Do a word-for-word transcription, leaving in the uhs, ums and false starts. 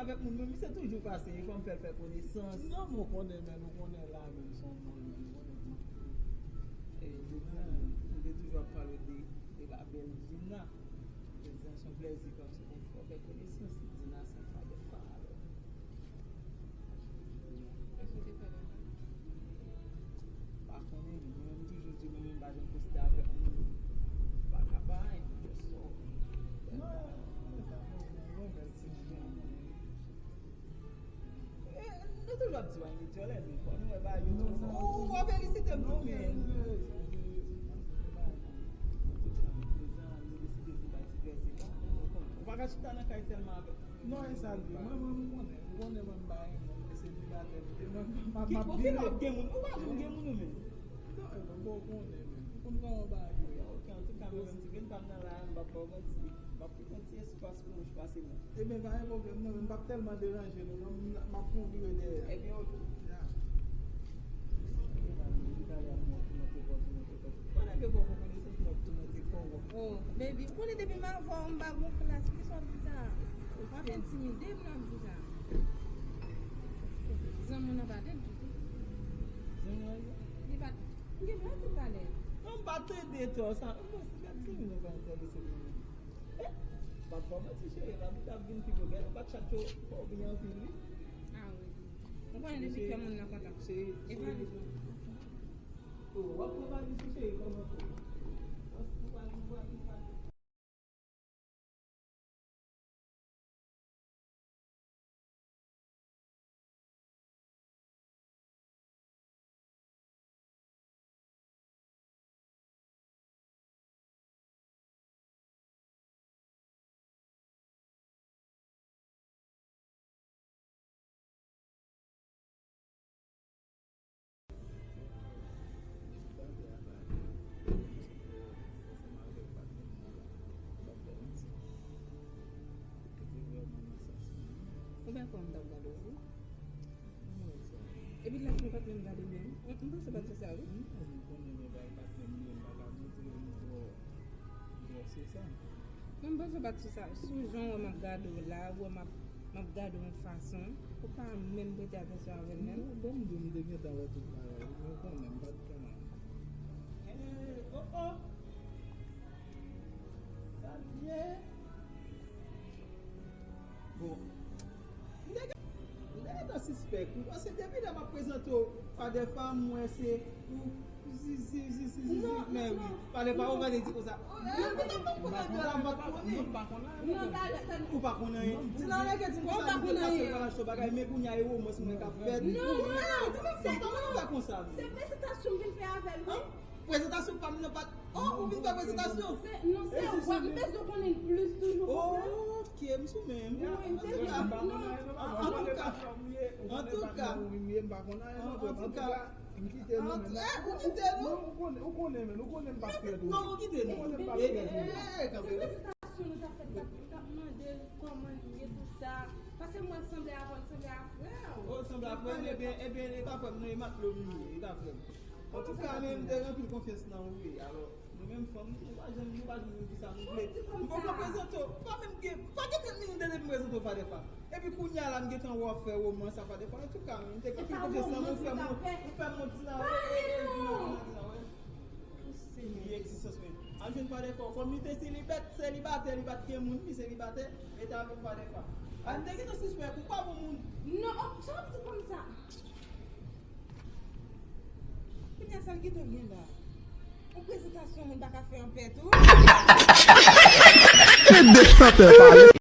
avèk moun, men misye toujou pase, e fò m fè l fè konesans. Non, men w konnen, men nou konnen la, menm se yon moun, men nou konnen tout. E, jodi a, nou te toujou ap pale de, de la bèl Dina. Jodi a, se yon plèzi kòmsi pou m fè w fè konesans. Dina, se yon fadèfa, alò. Èske w te fè lè? Pa konnen, mwen menm toujou di, mwen menm pa janm poste avèk moun. Pa ka bay, just so. Non, mwen sa, mwen, mwen, mwen, mwen, mwen, Eh, nou toujou ap di w a Mitchell, men fò nou wè bagay yo tou. Ou, ou ap felisite m tou, men. Ou pa ka chita nan kay sèlman avèk. Non, e sa l ye. Mwen, mwen, m konnen. Ou konnen mwen m pa renmen, mwen selibatè. Mwen, m ap, m ap vire. Ou gen moun, ou pa janm gen moun ou menm. Non, e mwen, bon, ou konnen, men. Ou konn kòman bagay yo ye. Ok, antouka, mwen menm, ti grenn pa m nan la, m p ap ba w manti. M ap pran ti espas pou mwen pase mwen. Ebyen, pa gen pwoblèm non, men m p ap tèlman deranje nou non, m, m ap fè yon vire dèyè. Ebyen, ok. Ya. Pandan ke fò w konnen se pou w ap toumante kò w. Oh, baby, ou konnen depi m avè w, m pa gon klas, poukisa w ap di sa? W ap entimide m lè w ap di sa. Zanmi w nan pa tèt ditou. Zanmi w nan? Li pa, m gen dwa di l pa lèd. Non, m pa tande tò sa. Mwen, si gad ti moun nan pa enterese mwen. Eh, m ap ba w manti, cheri, la nou t ap vin pi gwo, gade, m pa t chache w, fò w byen anpil, wi. Ah, wi. Ou konnen depi kè moun nan kontan. Cheri, e pa li. Oh, w ap pran valiz ou, cheri, kòman tou? W ap pran valiz ou, w ap pran valiz. Ou byen kwè m t ap gade w wi. Epi lè m pa t menm gade menm. M, m panse w pa t sou sa wi. M konnen men bay patnè m ye, m pa ka montre m twò, twò sou sa. Mwen m panse w pa t sou sa. Sou jan w wè m ap gade w la, w wè m ap, m ap gade w yon fason, ou pa menm prete atansyon avè l menm. Non, bon, m di w, m te gentan wè tout bagay wi, men w konnen m pa t ka. Eh, oh, oh. Sa byen. Bon. M te gen-, m te gentan sispèk wi, paske depi lè m ap prezante w Fadè Fa, m wè se ou, zi, zi, zi, zi, zi, zi, men wi. Fadè Fa, ou gade di konsa. Ou pa konn anyen. Ti nan rete di konsa, m te pase l pa l achte bagay, men kounye a e womans mwen k ap fèt. Non, non, non, se kòman nou fè konsa, men? Se prezentasyon m vin fè avè l wi. Prezentasyon pa m nan pa t. Oh, ou vin fè prezentasyon? Se, non, se ou, m bezwen konnen l plis toujou, konprann? Ok, m sou menm. Wi, m te, non. Antouka, antouka, antouka, m kite nou, men. Eh, ou kite nou? Non, ou konnen, ou konnen, men, ou konnen m pa t fè tou. Non, ou kite nou. Eh, eh, kanpe. Se prezentasyon nou t ap fè, t ap, t ap mande l kòman l ye, tout sa. Paske m wè l sanble avè w, l sanble a frè w. Oh, sanble a frè m, ebyen, ebyen, e pa frè m, non, e matlo m li ye, e pa frè m. Antouka, men m te gen anpil konfyans nan ou wi. Alò, nou menm fanm, nou pa janm, nou pa janm di sa nou vle. M poko prezante w, pa menm gen, pa gen trant minit depi m prezante w Fadè Fa. Epi kounye a la, m gentan wè w ap fè womans a Fadè Fa. Antouka, men m te gen anpil konfyans nan ou, ou fè m, ou fè m yon ti la, e, e, e, Dina, Dina, Dina, wè. Li egzistans mwen. Al jwenn Fadè Fa, kòm li te selibèt, selibatè, li pa t gen moun, li selibatè, e ta avèk Fadè Fa. A, m te gentan sispèk, ou pa bon moun. Non, oh, sa w ap di konsa? Kounye a sa l gentan gen la. Yon prezentasyon moun pa ka fè anpè tou. Tèt de chantè pale.